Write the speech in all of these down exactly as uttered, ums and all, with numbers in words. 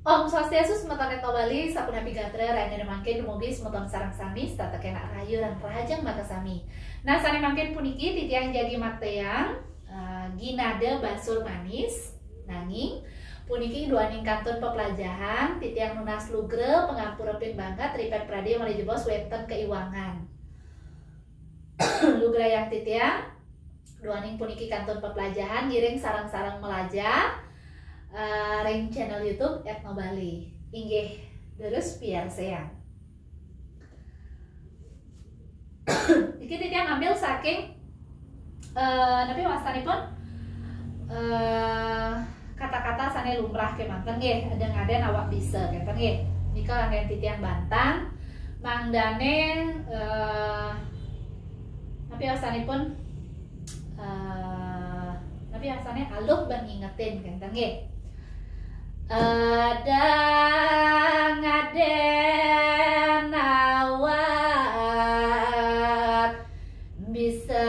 Om Swastiastu, semeton Etno Bali, sapunapi gatra rahina mangkin dumugi semeton sareng sami, setata kenak rahayu lan rahajeng makasami. Nah, sane mangkin puniki titiang jagi makteang, eh, Ginada Basur Manis, nanging puniki duaning kantun peplajahan, titiang nunas lugra pangampura pinih banget, ripet pradé malih jebos wenten kaiwangan. Lugrayang titiang, duaning puniki kantun peplajahan, ngiring sareng-sareng malajah, eh, ring channel YouTube Etno Bali. Inggih, durus piarsayang. Niki titiang ngambil saking, eh, napi wastanipun? Eh, kata-kata sane lumrah kemanten nggih, ada ngaden awak bisa kenten nggih. Nika anggen titiang bantang, mangdane, eh, napi wastanipun? Eh, napi wastane aluh ban ngingetin kenten nggih. Ada ngaden awak bisa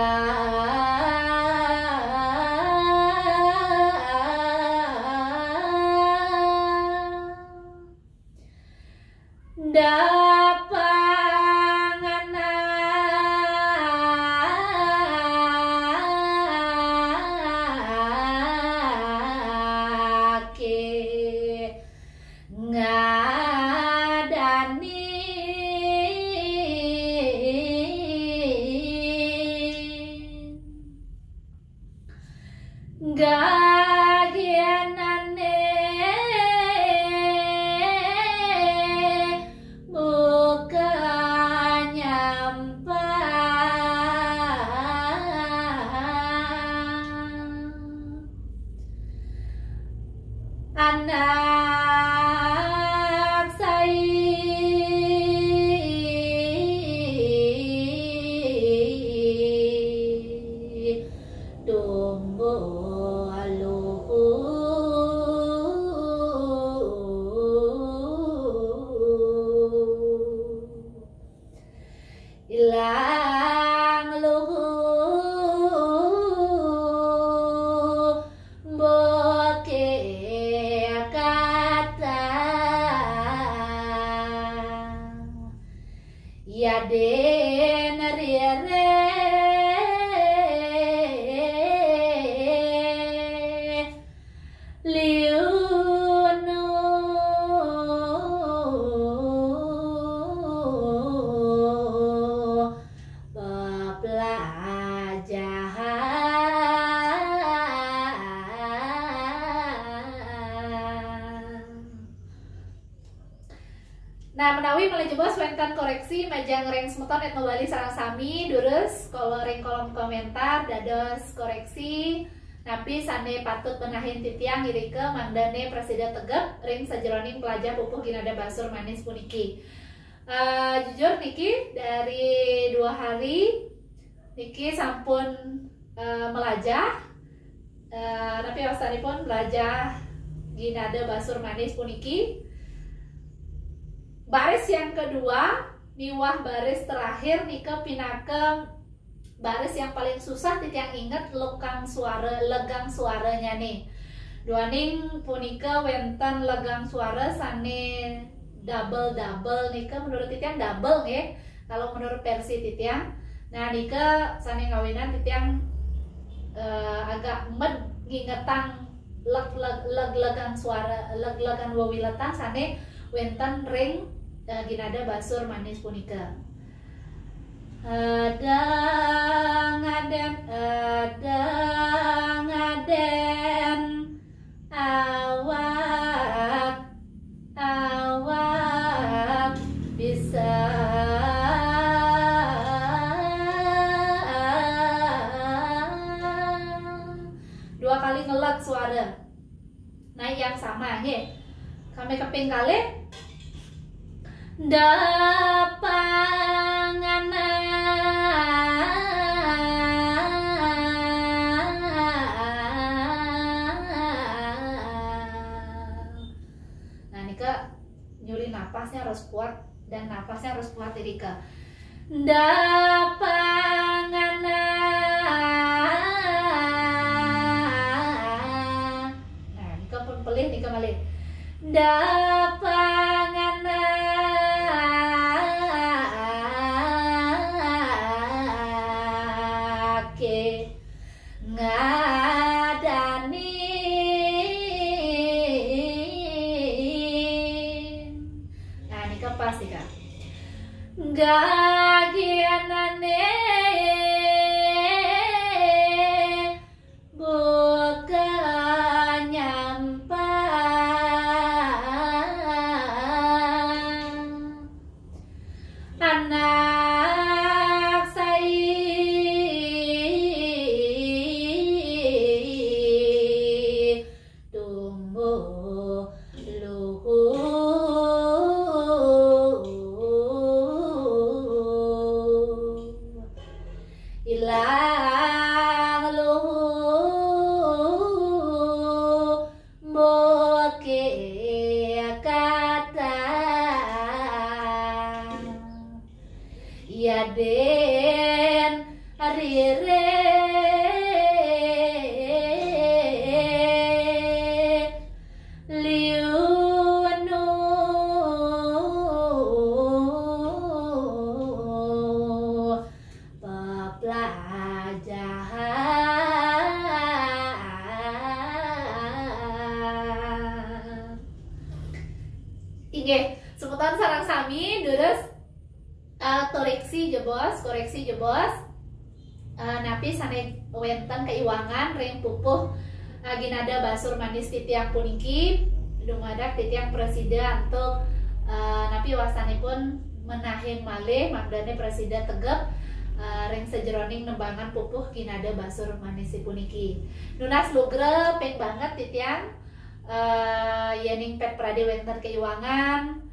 Nah, menawi malih jebos wenten koreksi majeng ring semeton Etno Bali sareng sami, durus kala ring kolom komentar dados koreksi napi sane patut benahin titiang irika mangdane prasida tegep ring sajeroning pelajah pupuh Ginada Basur Manis puniki. Eh, jujur niki dari dua hari niki sampun, eh, melajah, eh, napi wastanipun melajah Ginada Basur Manis puniki. Baris yang kedua miwah baris terakhir nika pinaka baris yang paling susah titiang inget, lekang suara, legang suaranya nih. Duaning punika wenten legang suara sane double-double nika, menurut titiang double nggih. Kalau menurut versi titiang, nah nika sane ngawinan titiang, eh, agak med ngingetang leg, leg, leg, legang suara, leg, legan wewiletan sane wenten ring, eh, Ginada Basur Manis punika. Ada ngaden, ada ngaden awak, awak bisa. Dua kali ngeleg suara. Nah, yang sama nggih. Kami keping kalih. Dapangana. Nah, nika nyuri napasnya harus kuat dan napasnya harus kuat, irika. Dapangana. Nah, nika pun pelih, nika malih. Dapanganake ngadanin. Nah, ini kepas nih, Kak. Gagianane buka nyampa anak sai tumbuh luhu ilang luhu mboke kata ya den rire liunu pelajahan. Inggih, semeton sareng sami durus uh, koreksi jebos, koreksi jebos. Uh, napi sane wenten keiwangan ring pupuh uh, ginada basur manis titiang puniki, dumadak titiang prasida antuk uh, napi wastanipun menahin malih mangdane prasida tegep uh, ring sajeroning nembangan pupuh ginada basur manis puniki. Nunas lugra ping banget titiang uh, yening pet prade wenten keiwangan.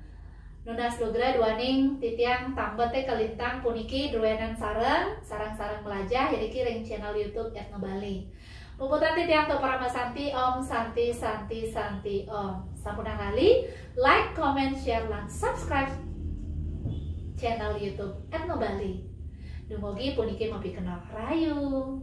Nunas lugra duaning titiang tambete kalintang puniki druenan sareng, sareng-sareng melajah iriki ring channel YouTube Etno Bali. Puputang titiang antuk parama santi, Om Santi, Santi, Santi, Om. Sampunang lali, like, comment, share, lan subscribe channel YouTube Etno Bali. Dumugi puniki mapikenoh rahayu.